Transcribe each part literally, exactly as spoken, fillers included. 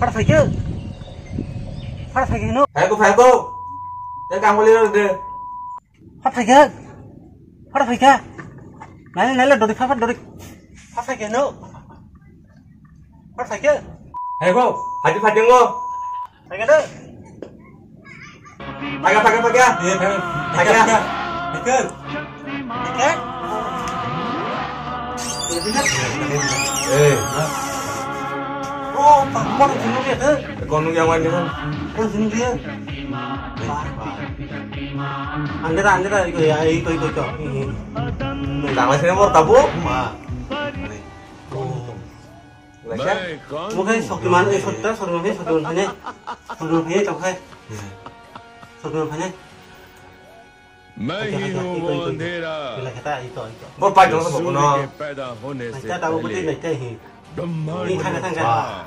Phar phaikhe. Phar phaikhe hino. Phaikho, phaikho. Tei kangmali rw de. Phar phaikhe. Phar phaikhe. Nai, nai le dori, phar, phar dori. Phar phaikhe hino. Phar phaikhe. Phaikho. Phaikhe, phaikhe ngo. Phaikhe de. Paga, paga, paga. Iya, paga. Paga. Paga. Paga. Paga. Eh. Oh, Pak, kau sini dia tu. Kau nunggu yang mana kan? Kau sini dia. Andera, andera, iko ya, iko, iko, iko. Nunggu sini mau tabu. Ma. Oh. Oke, Shaktiman, eh, Shaktiman, Shaktiman, Shaktiman, Shaktiman, Shaktiman, Shaktiman, Shaktiman. मैं ही हूँ वो अंधेरा जो सूर्य के पैदा होने से पहले ब्रह्मांड में था।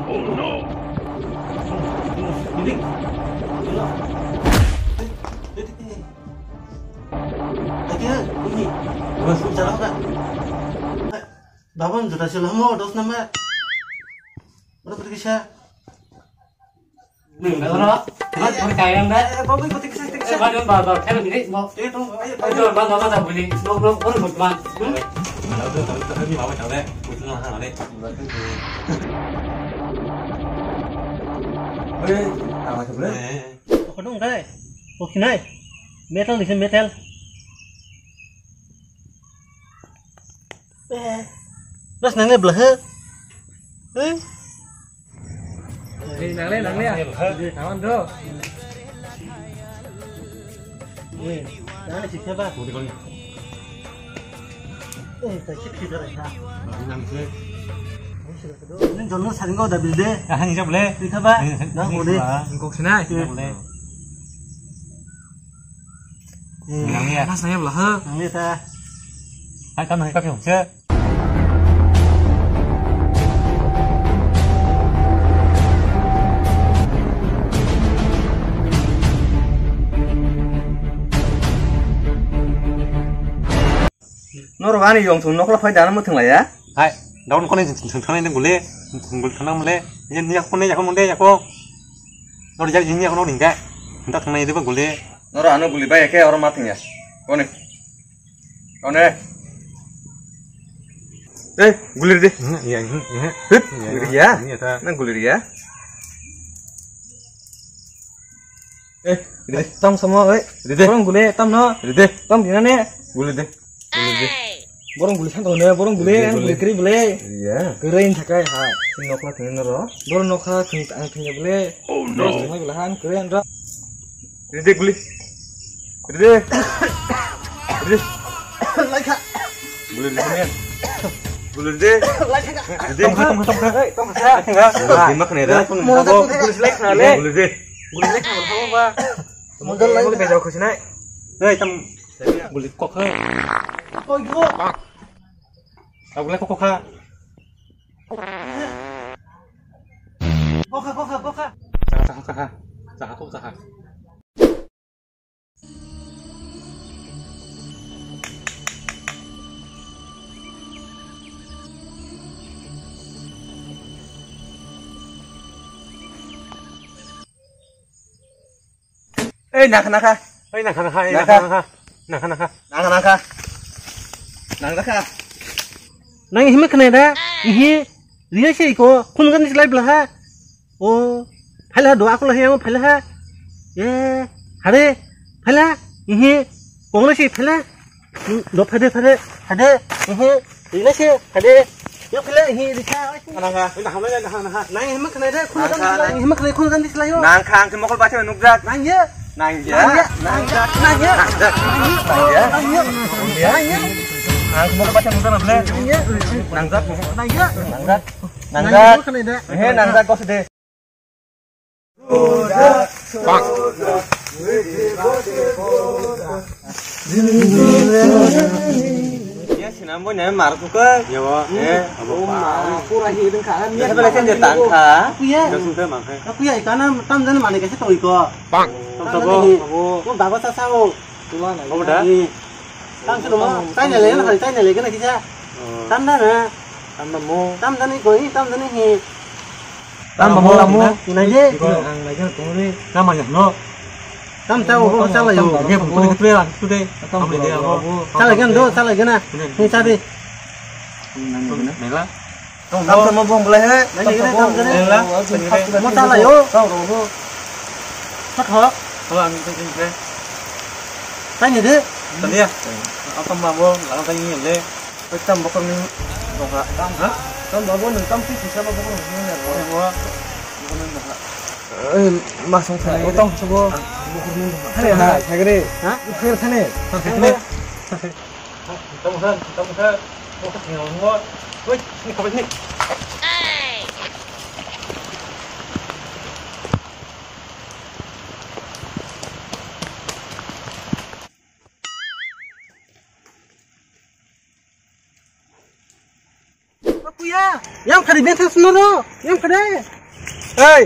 Oh no! Babang juta sila mo dos nama. Mana pergi sih? Ning, dah, dah. Dah, dah, dah. Eh, bawa ikut ikut ikut. Eh, bawa, bawa, bawa. Kau ni, bawa. Eh, tunggu, ayo, ayo. Bawa, bawa, bawa, bawa, beli. Bawa, bawa, bawa, bawa. Hmm? Mana udah, tahu, tahu, ini bawa, tahu, deh. Butuh lah, kan, deh. Eh, tahu, tahu, deh. Kau dong, deh. Kau sini. Metal, di sini metal. Eh, das nang ni belah. Eh. Ni nang le, nang le. Kawan do. Eh, nang le siksa ba. Eh, tak siksa ba. Nang le. Ni jono saringo da bilde. Ah, ni jable. Siksa ba. Nang ode. Kok sinai. Nangya. Mas nangya belah, ha? Nangya ta. Hai, kam nangya kaki hongse. Norok ani yong thung nokla phai dana muthung laya. Hai, daun kone thung thang nai gule, thung gul thang mule. Ye ni yakon ne yakon munde yakon. Nor jak jini yakon ning ka. Nda thang nai de gule. Noro ano guli bai ke oro ma thangya. One. One. Eh, guli de. Iya, iya. Hit, guli ya. Iya ta. Na guli ya. Eh, ride. Tam samo, eh. Ride. Borong gule, tam no. Ride. Tam dina ne. Gule de. Gule de. Borong gule sang ne, borong gule, gule, ang gule. Gule kri bule. Iya. Keren sakai ha. Nokla kene noro. Borong nokha kene ang kene bule. Oh no. Borong gule han keren ro. Ride gule. Ride. Ride. Laikha. Gule de. Gule de. Laikha. Ride. Tongkha, tongkha, tongkha. Eh, tongkha. Tongkha. Gule de. Gule de. Gule de. Model lai. Model bejao khasinai. Nei tam guli kok hai. Oi go. Tam guli kok kha. Kok kha, kok kha, kok kha. Kha kha kha. Kha kok kha. Ei, nakha, nakha. Ei, nakha, nakha, ei, nakha, nakha. Nakha, nakha. Nakha, nakha. Nang nakha. Nang himma khnai da? Ihi, riya se iko, khun gan silai bla ha. O, phaila do, akula he, phaila ha. E, hare, phaila, ihi, kongna se phaila. Do phade phade phade, ehe, rila se phade. Yo phele ehe rikha. Nangha, nangha, nangha. Nang hima khnai de, khun gan dislai, hima khnai khun gan dislai yo. Nang khang ke mokol bacha nukjak. Nang ye. Nang ye. Nang ye. Nang ye. Nang ye. Nang ye. Nang ye. Nang mokol bacha nukjak na ble. Nang ye. Nang jak. Nang ye. Nang jak. Nang jak. Nang ye, hima khnai de. Ehe, nang jak kos de. Ya, sinambo nyai mar kuka. Ya, wa. Eh, abo ma. Pura hi ding kha. Ni Biasa bela sen je tang kha. Kuya. Biasa sen mang kha. Kuya, ikana tam jani mani kaisa tong iko. Bang. Tam jani hi. Abo. Mo baba sa sa o. Tula na. Abo da. Ni. Tam se mo. Tai na le na, tai na le na kisa. Oh. Tam da na. Tam da mo. Tam jani ko hi, tam jani hi. Tam da mo la mo. Nai je. Iko ang nai je tong le. Tam ma no. Tam cha o, cha la yo. Ge bu tu tu ya, tu de. Tam le de abo. Cha la gen do, cha la gen na. Ni cha de. Nai la. Tam sama bong belai he. Nai, nai, nai, tam sama. Nai la. Mo ta la yo. Tau ro ho. Sak ho. Ho, ang tu sing ke. Tanya de. Tanya. Apa ma bo, lang tanya ni le. Tam bokor ni. Bokor. Tam ha? Tam babo ni tam ti sisa bokor ni le. Bokor ni. Bokor ni. Eh, masang sana. Utang sabo. Bokor ni. Thane ha, thagre. Ha? Thane. Thane. Tamo kha, tamo kha, mo kha thengno mo. Oi, ni khabai ni. Kuya, yang khari bethas noro, yang khari. Hey.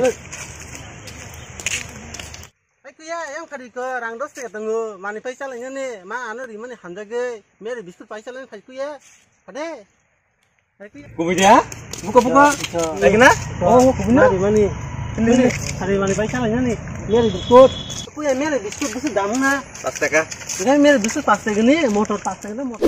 Hai kuya, yang kari ko rang dos taka tongo, mani paisa lainani, ma ano rimani hamjagwi, mere biskut paisa lainani phai kuya, hade. Hai kuya. Kubui dia? Buka, buka. Lagi na? Oh, kubui na? Rimani. Ini, ini. Hari mani paisa lainani, mere biskut. Kuya, mere biskut biskut dam na. Pas taka. Ini mere biskut pas taka ni, motor pas taka ni, motor.